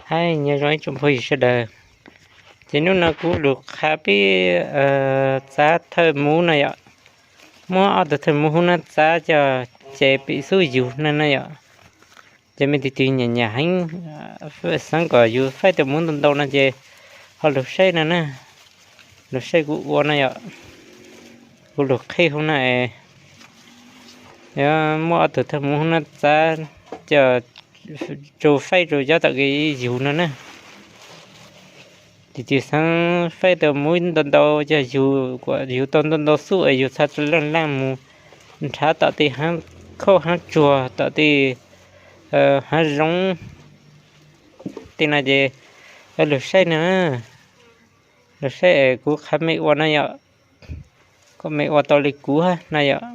Hais nyob zoo ib tsoom phooj ywg sawv daws, ces hnub no kuv lug qha peb txav thawj muv no yom. Muab ob tug thawj muv hub nab txav coj ces pem xub yug no na yom. Ces mej tug twg nyam nyam heev, xaav kom yug faib tau muv ntau ntau no ces ho lug saib no na, lug saib kuv ua no yom. Kuv lug qheb hub na, muab ob tug thawj muv hub nab txav coj tsu faib rau cov tom kev yug no na. Tus twg xaav faib tau muv ntau ntau coj yug, yug tau ntau ntau xub es yug txhaj tsi laaj laaj mus nrhav tom tej haav khaub haav tsuag, tom tej haav zoov tej no ces lug saib na, lug saib es kuv qha mej ua no yom. Kom mej ua tau le kuv hab no yom.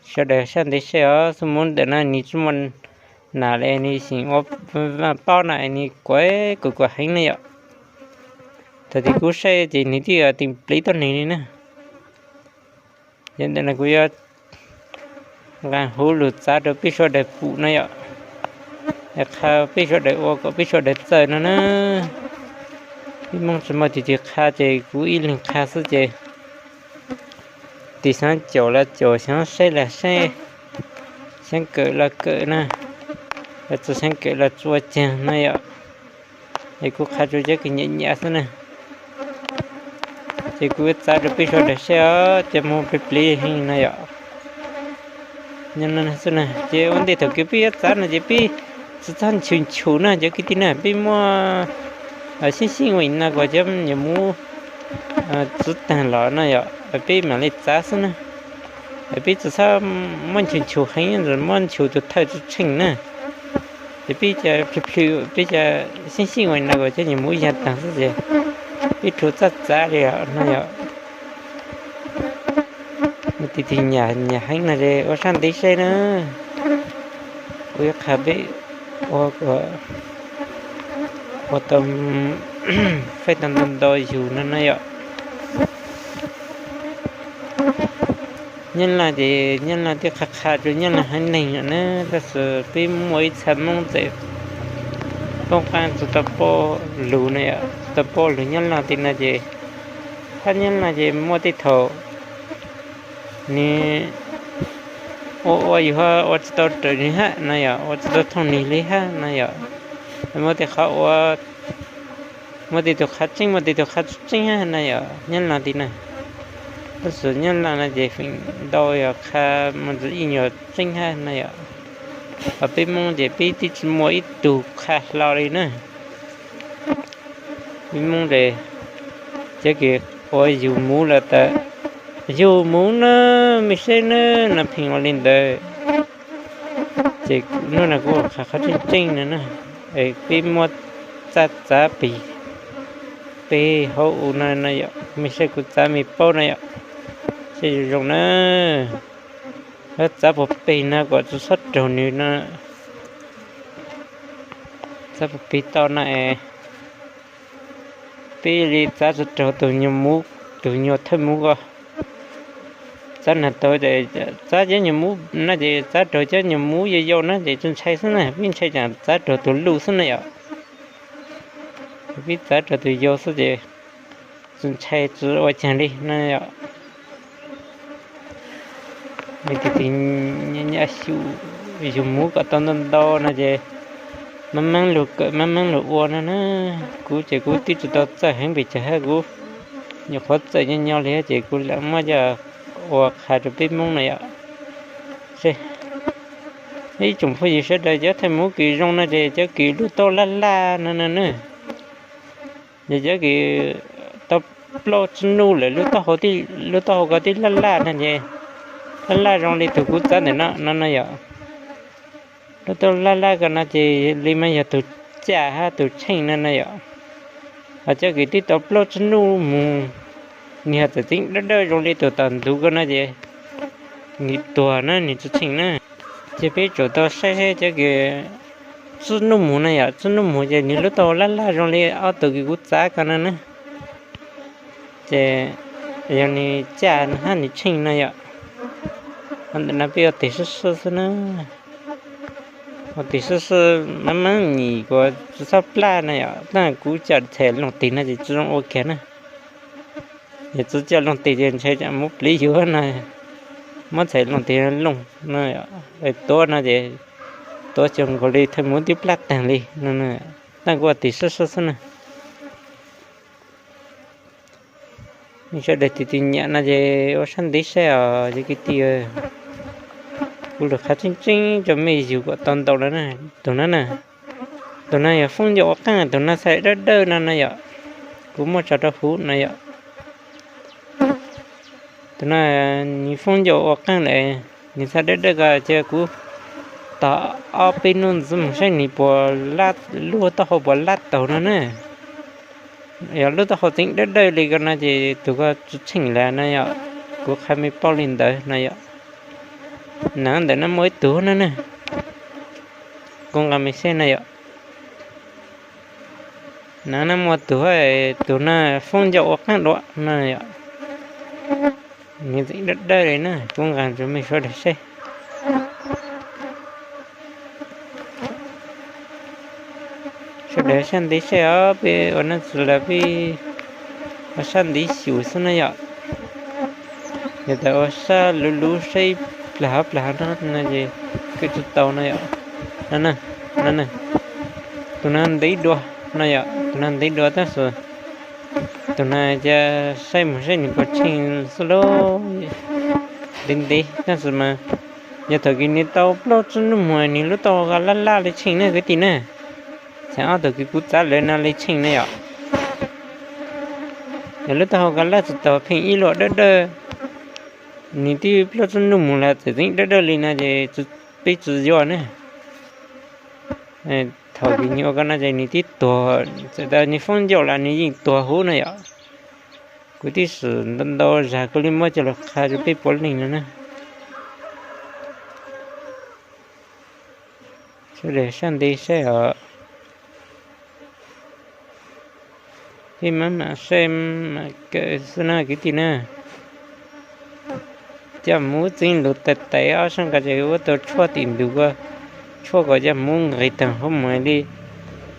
Sawv daws sab ntev saib os, xub muv ntawm no nwg tsi muaj nam le nwg xeem ua vaaj paub na nwg kuav kuav kuav heev na yom. Thaum twg kuv saib ces nwg twb teem pliv tuab neeg li na. Yog ntawm no kuv yuav nqaa huv lug txav rau peb sawv daws pum no yom, qha peb sawv daws ua kom peb sawv daws txawj no na. Peb Moob tsi muaj tus twg qha ces kuv ib leeg qha xwb ces tus xaav caum los caum, xaav saib los saib, xaav kawm los kawm na, tsi xaav kawm los tsi ua caag no yom. Es kuv qha rua cov kws nyam nyam xwb na. Ces kuv txav rua peb sawv daws saib os, cov muv plig plig heev no yom. Xwb na, ces ua ntej thaum kws peb yuav txav no ces peb tsi txhob nchus nchus na cov kwv tij na, peb muab xyeeb xyeeb ua no kom cov nyuam muv txwv taag los no yom, peb mam li txav xwb na. Peb tsi txhob muab nchus nchus heev, muab nchus tus thawj tsi tsheej na. Ces peb ca plhws plhws, peb ca xyeeb xyeeb ua no kom cov nyuam muv yaag taag xwb ces peb rua txaj txav li no yom. Tus twg nyam nyam heev no ces ua sab ntev saib na. Kuv yuav qha peb ua, ua tau faib tau ntau ntau yug no no yom. Nyab Laj ces Nyab Laj twb qha qha rua Nyab Laj haiv neeg na, tab sis peb muaj ib txha Moob txawm poob qaab tsi tau paub lug na yom, tsi tau paub lug Nyab Laj tej no ces, hab Nyab Laj ces muaj tej thaum nwg ua ua yug ua tsi tau raws nwg hab no yom, ua tsi tau thooj nwg li hab no yom. Muaj tej qhov ua, muaj tej tug qha tseeb, muaj tej tug qha tsi tseeb hab no yom, Nyab Laj tej na. Tab sis Nyab Laj no ces feem ntau yog qha muaj ntsis ib nyuag tseeb hab no yom. Ho peb Moob ces peb twb tsi muaj ib tug qha hlo li na. Peb Moob ces cov kws ua yug muv los tas, yug muv na, mej saib na, no pheej ua li ntawd. Ces hnub no kuv qha qhov tseeb tseeb no na, peb muab txaj txav peg, peg hauv u no no yom, mej saib kuv txav mej paub no yom. Saib zoo zoo na, txav puag peg no kom tsi txhob raug nwg no. Txav puag peg toj no es peb li txav tsi raug tus nyuag muv, tus nyuag thawj muv ko. Txav nag taug, txav cov nyuag muv no ces txav raug cov nyuag muv yau yau na ces tsi ntshai xwb na, peb ntshai tsam txav raug tus luj xwb na yom. Peb txav raug tus yau xwb ces tsi ntshai tsi ua caag li no yom. Tus twg nyam xyum yug muv kom tau ntau ntau no ces maj meeb lug kawm maj meeb lug ua no na. Kuv ces kuv twb tsi tau txawj heev pes tsawg hab, kuv nyuam qhuav txawj nyob nyob li ces kuv lam muab coj ua qha rau peb Moob no yom. Ib tsoom phooj ywg sawv daws, cov thawj muv kws zoo no ces cov kws lub taub laj laj no no na. Yog cov kws tau plaub tsib nub lawm lub taub hau ko twb laj laj no ces laj laj zoo li tug kuv txav ntawm no no no yom. Lub taub laj laj ko no ces li mas yog tug caj hab tug tsheej no no yom. Ho cov kws twb tau plaub tsib nub mus, nwg ho txawm tseem dawb dawb zoo li tug tom ntug ko no ces nwg tuag na, nwg tsi tsheej na. Ces peb tsum tau saib saib cov kws tsib nub mus no yom, tsib nub mus ces nwg lub taub hau laj laj zoo li ob tug kws kuv txav ko no na. Ces yog nwg caj hab nwg tsheej no yom. Ntawm no peb ua teg sib sib xwb na. Ua tim sib sib mab mab nyim kuas tsis txhob plaj na yom, tab kuv coj txhais looj tig no ces tsis zoo ua kiag na. Yog tsis coj looj tig ces ntshe muab pliv yuav na. Muab txhais looj tig looj no, tuav no ces tuav cuag nkaus li thaj muv twb plaj tag li no. Tab kuv ua tim sib sib xwb na. Nej sawv daws tig tig nyiam no ces ua sab ntev saib os cov kwv tij. Kuv lus qha tseeb tseeb rau mej yug kom tau ntau lawm na. Tus no na, tus no yog foob ncauj ua qaab, tus no txhais dawb dawb no no yom. Kuv muab tso rau huv no yom. Tus no nws foob ncauj ua qaab lawm, nws txhais dawb dawb ko ces kuv tos ob peb hnub ntxiv mus saib nws puas lub taub hau puas lab taug no na. Yog lub taub hau tseem dawb dawb li ko no ces tus ko tsis tsheej lawm no yom. Kuv qha mej paub li ntawd no yom. Nav ntawm no muaj ib tug no na, kuv nqa mej saib no yom. Nav no muaj tug, tus no foob ncauj ua qaab dua no yom. Nws tseem dawb dawb li na, kuv nqa rau mej sawv daws saib. Sawv daws sab ntev saib os, peb ua nab tsi lawm peb ua sab ntev xyum xwb na yom. Yog tas ua sab luv luv saib plag hov plag hov no no ces kawm tsis tau no yom. No, tus no ntev dua no yom, tus no ntev dua tab sis tus no ces saib mus saib nws puas tsheej xwb lauj. Ntev ntev tab sis mas yog thaum kws nws tau plaub tsib nub mus nws lub taub hau laj laj li tsheej na kwv tij na. Txhais ob tug kws kuv txav lawm no li tsheej na yom. Yog lub taub hau ko laj tsis taug pheej ib luag dawb dawb, nws twb plaub tsib nub mus los txawm tseem dawb dawb li no ces peb tsis yuav na. Thaum kws nws ua ko no ces nws twb tuag, txawm tas nws foob ncauj los nws yeej tuag huv na yom. Kuv twb sim ntau ntau zag kuv li muab coj los qha rau peb puav leej no na. Sawv daws sab ntev saib os. Peb mam mam saib mam kawm xwb na kwv tij na. Cov muv txeev lug tais tais ob sab nqas ces ua tau tshuaj tim ntug ko, tshuaj kom cov muv nqis tag huv mus li,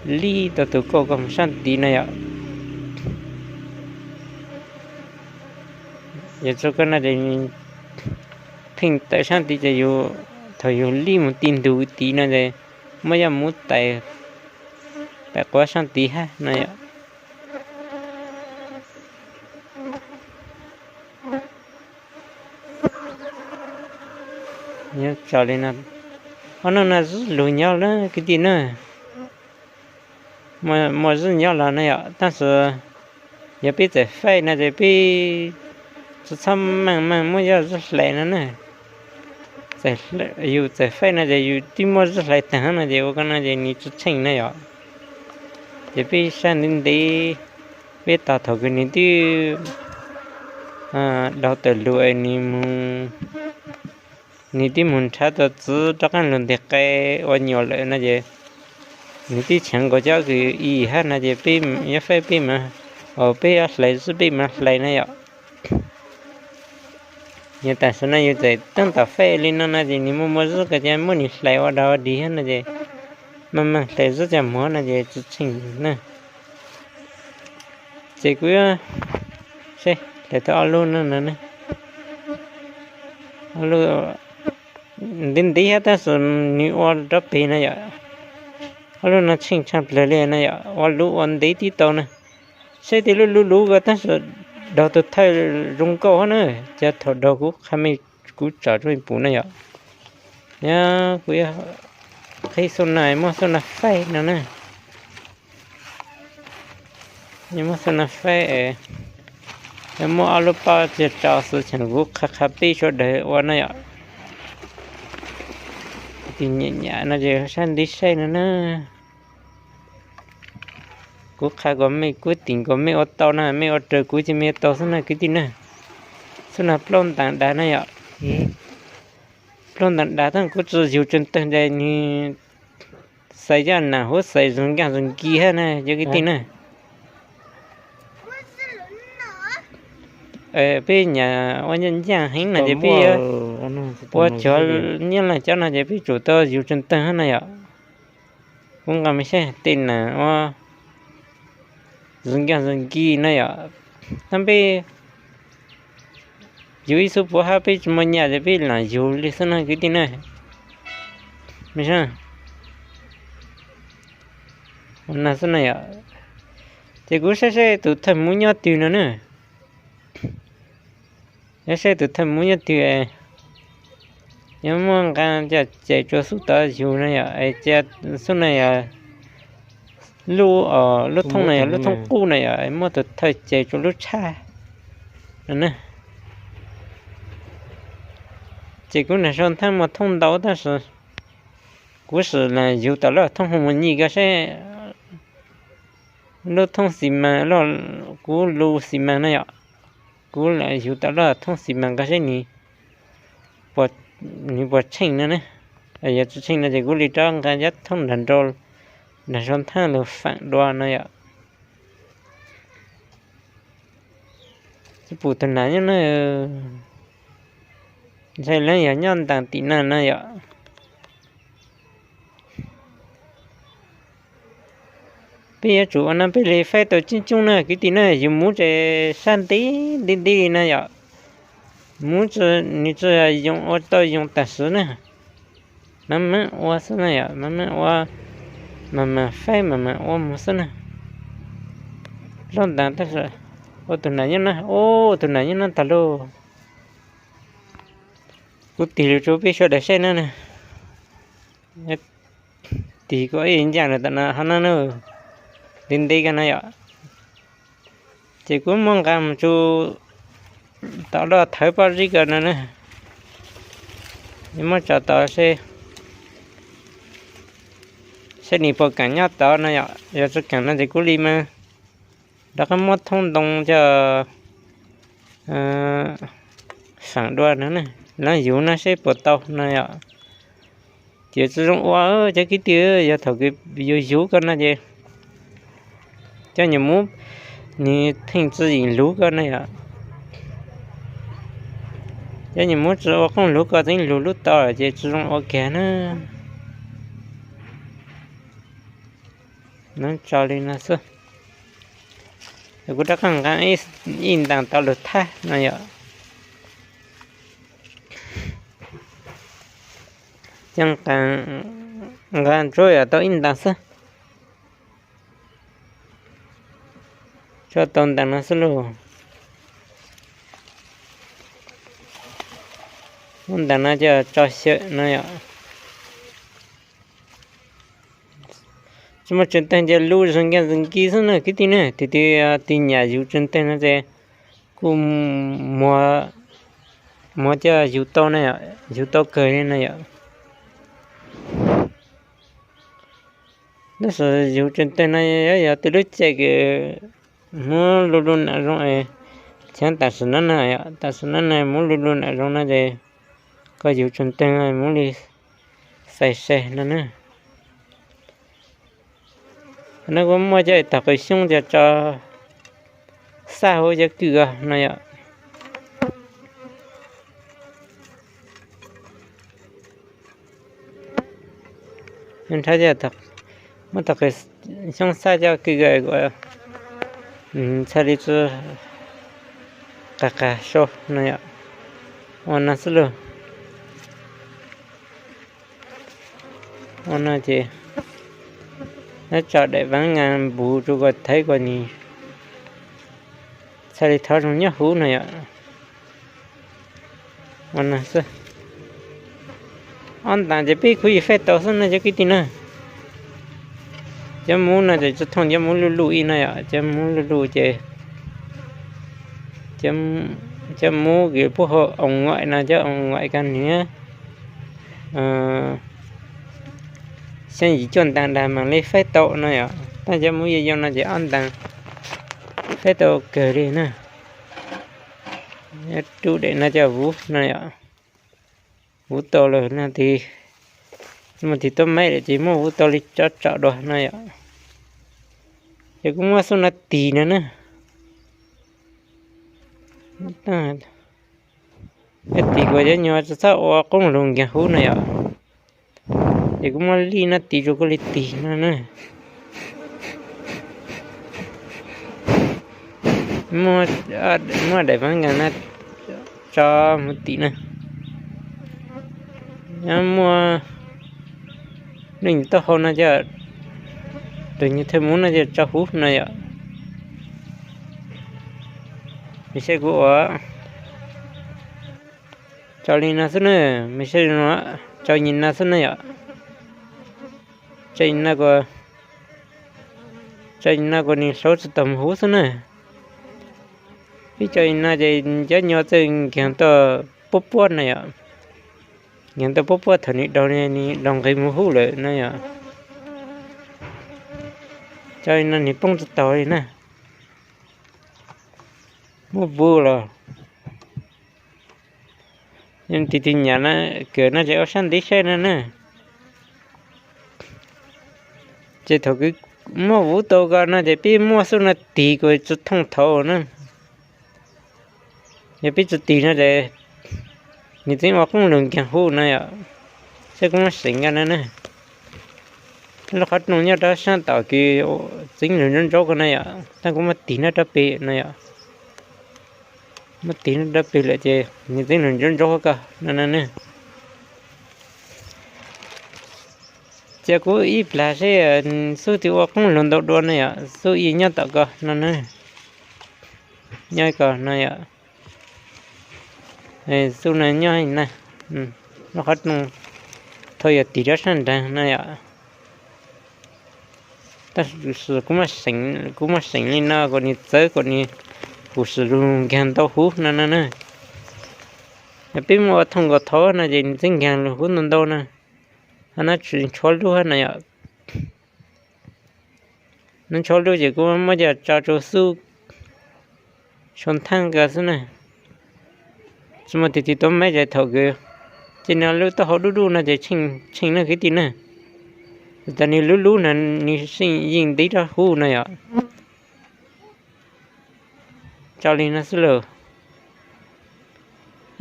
lij tau tus kauj ko mus sab tid na yom. Yog tshuaj ko no ces pheej tawm sab tid ces yus, thaum yus lij mus ti ntug tid no ces muab cov muv tais pem quav sab tid hab no yom. Nyob tsam li no, ob nub no zwb lug nyob lawm kwv tij na. Muaj zwb nyob los na yom, tab sis yog peb txawm faij no ces peb tsis txhob meej meej muab cov zwb hlais no na. Yus txawm faij no ces yus twb muab zwb hlais tag no ces ua ko no ces nws tsis tsheej na yom. Ces peb saib ntev ntev, peb tos thaum kws nws twb daug tawm lug es nws mus, nws twb mus nrhav tau txiv rov qaab lug nteg qe ua nyuam lawm no ces nws twb tsheej nkaus cov kws i hab no ces peb yuav faib peb mas, peb yuav hlais xwb peb mas hlais na yom. Yog tam sim no yus txawm tab tom faij li no no ces nws muaj muaj zwb ko ces muab nws hlais ua dog dig hab no ces maj mam hlais zwb cov muv no ces tsis tsheej na. Ces kuv seb hlais tau ob lub no no, ob lub ntev ntev hab tab sis nws ua rov peg na yom. Ob lub no tsheej tshaj plawg li na yom, ua luv ua ntev tib tau na. Saib tej lub luv luv ko tab sis daug tug thawj zoo nkauj hab na, cov thaum daug kuv qha mej, kuv tsom rau mej pum na yom. Yog kuv yuav qhib xub na, muab xub na faib no na. Yog muab xub na faib, yog muab ob lub pob tsiag tso xwb ces kuv qha qha peb sawv daws ua na yom. Tig nyam nyam no ces sab ntev saib no na. Kuv qha kom mej, kuv teem kom mej ua tau na, mej ua raws kuv ces mej ua tau xwb na kwv tij na. Xub na plaub ntaag dav na yom. Plaub ntaag dav tab kuv tsi yug tsees tawg ntawd nws xais coj nam huv xais zoo nkaaj zoo nki hab na cov kwv tij na. Peb nyam ua nyaaj ncaaj heev no ces peb ua cov nyiaj laag cov no ces peb tsum tau yug tsees tawg hab na yom. Kuv nqa me saib tej nas ua zoo nkauj zoo nkig na yom. Tab peb yug ib xub puav hab peb tsis muaj nyaj ces peb lam yug li xwb na kwv tij na. Ua no xwb na yom. Ces kuv saib saib tus thawj muv nyob twg no na. Saib saib tus thawj muv nyob twg, yuav muab nqa coj ces rua xub tod yug no yom, es cia xub na yog lub, lub thooj no yog lub thooj qub na yom, muab tus thawj ces rua lub tshaj no na. Ces kuv nrag sau nthab muaj thooj ntau tab sis kuv sim lam yug tom lub thooj hu mus nyij ko saib lub thooj xi mas, kuv lub xi mas na yom. Kuv lam yug tom lub thooj xi mas nqa saib nws puas tsheej no ne. Yog tsis tsheej no ces kuv li rov nqa cov thooj nrag nrau, nrag sau nthab lug faam dua no yom. Tsis pum tus nas nyob na, ntshai lawv yog nyob ntaag tim na no yom. Peb yuav tsum ua no peb li faib tau coob coob na kwv tij na, yug muv ces sab ntev ntev ntev li na yom. Muv nws tsis yoo ua tau yoo tam sim na, mam mam ua xwb na yom, mam mam ua, mam mam faib mam mam ua mus xwb na. Zaub ntaag tab sis ua tus nas nyob na, ua tus nas nyob na tag lauj. Kuv tig lug rua peb sawv daws saib na, tig kuv ib ncaaj lug tom no hov na, ntev ntev ko na yom. Ces kuv muab nqa mus tsu tom lub thawv pob zeb ko no na, muab tso tod saib nws puas kaam nyob tod no yom. Yog tsis kaam no ces kuv li mas rov qab muab thoob ntoo coj faam dua no, lov yug no seb puas tau no yom. Ces tsis zoo ua cov kwv tij, yog thaum kws yug yug ko no ces cov nyuam muv nws theej tsis yeem lug ko na yom. Cov nyuam muv tsis ua qoob lug ko tseem lug lub tod ces tsis zoo ua kiag na. Nov tso li no xwb. Kuv rov qab nqa ib ntaag tau lug thab no yom. Cov nqa ntsuab yog tau ib ntaag xwb. Tso tau ntaag no xwb lauj. Muab ntaag no coj tso xyaw no yom. Tsis muaj tseem tag, nca lub zoo nkaaj zoo nkig xwb na kwv tij na. Tus twg tig nyam yug tseem tag no ces kuj muag coj yug tau na yom, yug tau kawg li na yom. Tab sis yug tseem tag no yog tej lub caij kws muab lug lug nam zoo, thaum tam sim no na, tam sim no na muab lug lug nam zoo no ces koj yug tseem tag muab li xais sai no na. No kuv muaj cov tog qws xyoob coj tso xab hauv cov kwj ko no yom. Nrhab muab tog qws xyoob xab cov kwj ko, txhaj li tsi qas qas sau no yom. Ua no xwb lauj. Ua no ces nab tso daim vaab ngaa npug rua kom thaiv kom nws txhaj li thov zoo nyob huv no yom. Ua no xwb. Ob ntaag ces peb kuj yeej faib tau xwb no cov kwv tij na. Cov muv no ces tsi thooj cov muv luj luj ib no yom, cov muv luj luj ces cov muv kws puab hu oo ngaim no, cov oo ngaim ko nws xyaa yim cuaj ntaag dag maam li faib tau no yom. Tab cov muv yau yau no ces ob ntaag faib tau kawg li na. Rub daim no coj vuv no yom. Vuv tau lawm no tes, muaj tig tuab maib lawm ces muab vuv tau li cov tsom dua no yom. Ces kuv muab xub no tig no na. Tig kuas cov nyuag tsi txhob ua qoob lug nkaag huv no yom. Ces kuv muab lij no tis rau koj li tig no na. Muab daim fab nkas no tso mus tim na. Muaj lub nyuag taub hau no coj, tus nyuag thaj mub no coj tso huv no yom. Mas saib kuv ua, tso li no xwb na, mas saib, tso li no xwb na yom. Tso li no, tso li no kuas nws hlauv tsis tau mus huv xwb na. Peb tso li no ces cov nyuag txawj nkeeg tau puab puab na yom. Nkeeg tau puab puab thaum nws daug, nws daug nqis mus huv lawm na yom. Tso li no nws poob tsis tau li na. Muab vuv los, tig tig nyam na, kawm no ces ua sab ntev saib no na. Ces thaum kws muab vuv tau ko no ces peb muab xub no tig kuas tsis thooj thaud na. Yog peb tsis tig no ces nws txeev ua qoob lug nkeeg huv no yom. Saib kuv muab seev ko no na. Lub qhov rooj nyob rau sab tom kws txeev lug ntsaub ntsaub ko no yom, tab kuv muab tig nyob rau pem no yom. Muab tig nyob rau pem lawm ces nws txeev lug ntsaub ntsaub ko no na. Cia kuv ib plag seb xub twg ua qoob lug ntau dua no yom, xub ib nyob tom ko no na. Nyob ko no yom. Xub no nyob na, lub qhov rooj thaum yog tig rau sab nraag no yom. Tab sis kuv muab seev li no kom nws txawv kom nws huv si lug nkeeg ntau huv no na. Yog peb muab ua thooj nkaus thaud no ces nws txeev nkeeg lug huv ntau ntau na. Ho nab tshuav lub no yom. Nab tshuav lub ces kuv muab coj tso rau xub sau ntheej ko xwb na. Tsis muaj tig tig tuav maiv ces thaum kws, ces nws lub taub hau dub dub no ces tsheej na kwv tij na. Txawm nws lub lub no nws yeej ntev rau huv no yom. Tso li no xwb lauj.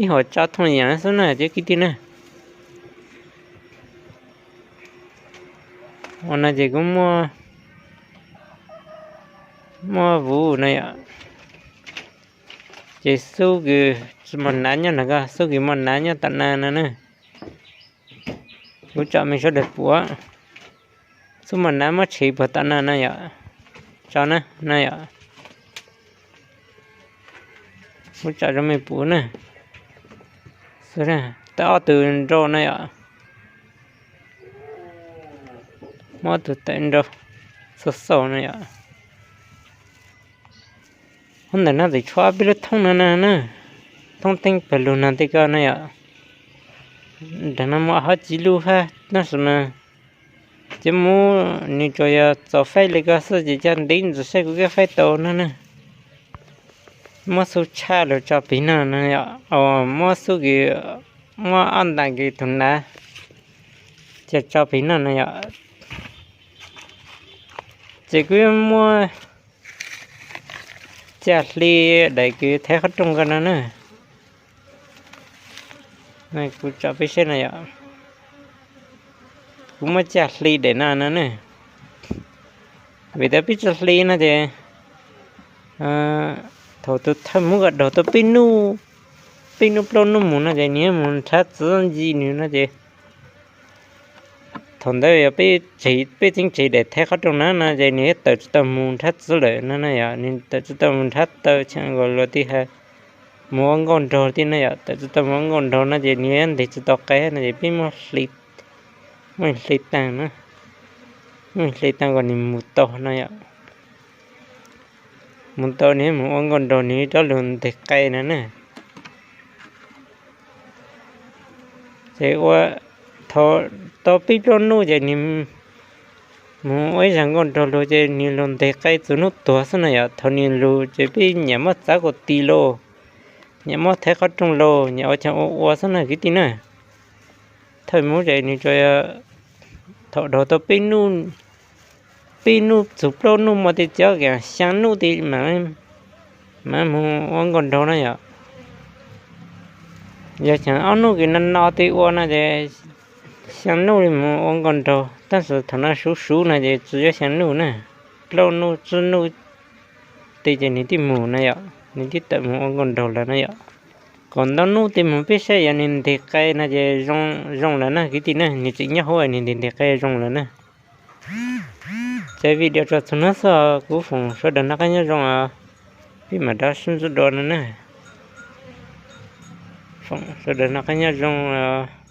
Ib huam tso thooj yam xwb na cov kwv tij na. Ua no ces kuv muab vuv no yom. Ces xub kws tsis muaj nav nyob no ko, xub kws muaj nav nyob tom no no na. Kuv tso me sawv daws pum, xub muaj nav muab tshev puag tom no no yom. Tso na no yom. Kuv tso rau mej pum na. Xwb, tau ob tug nraug no yom. Muab ob tug tawm nraug xauj xauj no yom. Hov ntawm no tseem tshuav peb lub thoob no na, thoob teeb pawg lug no tej ko no yom. Nraag no muaj hab tsi lub hab tab sis mas cov mub nws tsuas yog txaus faib li ko xwb ces coj ntev ntxiv saib kuv kab faib tau no na. Muab xub tshaj lug tso pem no no yom, muab xub kws, muab ob nta kws tug nav coj tso pem no no yom. Ces kuv yuav muab caj hli daim kws thaiv qhov rooj ko no na. Kuv tso peb saib no yom. Kuv muab caj hli daim no no na. Vim tias peb tsis hli no ces thaum tus thawj mub ko daug tau peb nub, peb nub plaub nub mus no ces nws mus nrhav txiv ncig nws no ces thaum ntawd yog peb tseem tseg daim thaiv qhov rooj na no ces nws tawm tsis tau mus nrhav txiv lawm no na yom. Nws tawm tsis tau mus nrhav taw, tseem kom luag tej hais mus ua nkauj nraug tej no yom. Tawm tsis tau mus ua nkauj nraug no ces nws yuav nteg tsis tau qe no ces peb muab hli taag na, muab hli taag kom nws mus tau no yom. Mus tau nws mus ua nkauj nraug nws rov lug nteg qe no na. Ces ua thaum tau peb plaub nub ces nws mus ua ib zag nkauj nraug lug ces nws lug nteg qe txug nub tuag xwb no yom. Thaum nws lug ces peb nyam muab txav kom tis lauj, nyam muab thaiv qhov rooj lauj, nyam ua chaw ua ua xwb na kwv tij na. Thawj mub ces nws tsuas yog thaum daug tau peb nub txug plaub nub muaj tej cov kaam xyaa nub tej mam mus ua nkauj nraug na yom. Yog chaw ob nub kws no no tej ua no ces Xyaa nuj li mus ua nkaus nraug, tab sis thaum no suv suv no ces tsis yog xyaa nuj na, plaub nuj tsib nuj tej ces nws twb mus na yom, nws twb tawm mus ua nkaus nraug lawm na yom. Kaum ntau nub tej mus peb saib yog nws ntes qe no ces zoo lawm na kwv tij na, nws tseem nyob hauv nws ntes ntes qe zoo lawm na. Ces video tso txog no xwb, kuv foom sawv daws noj qab nyob zoo os, peb mam rov sib ntsib dua no na. Foom sawv daws noj qab nyob zoo os.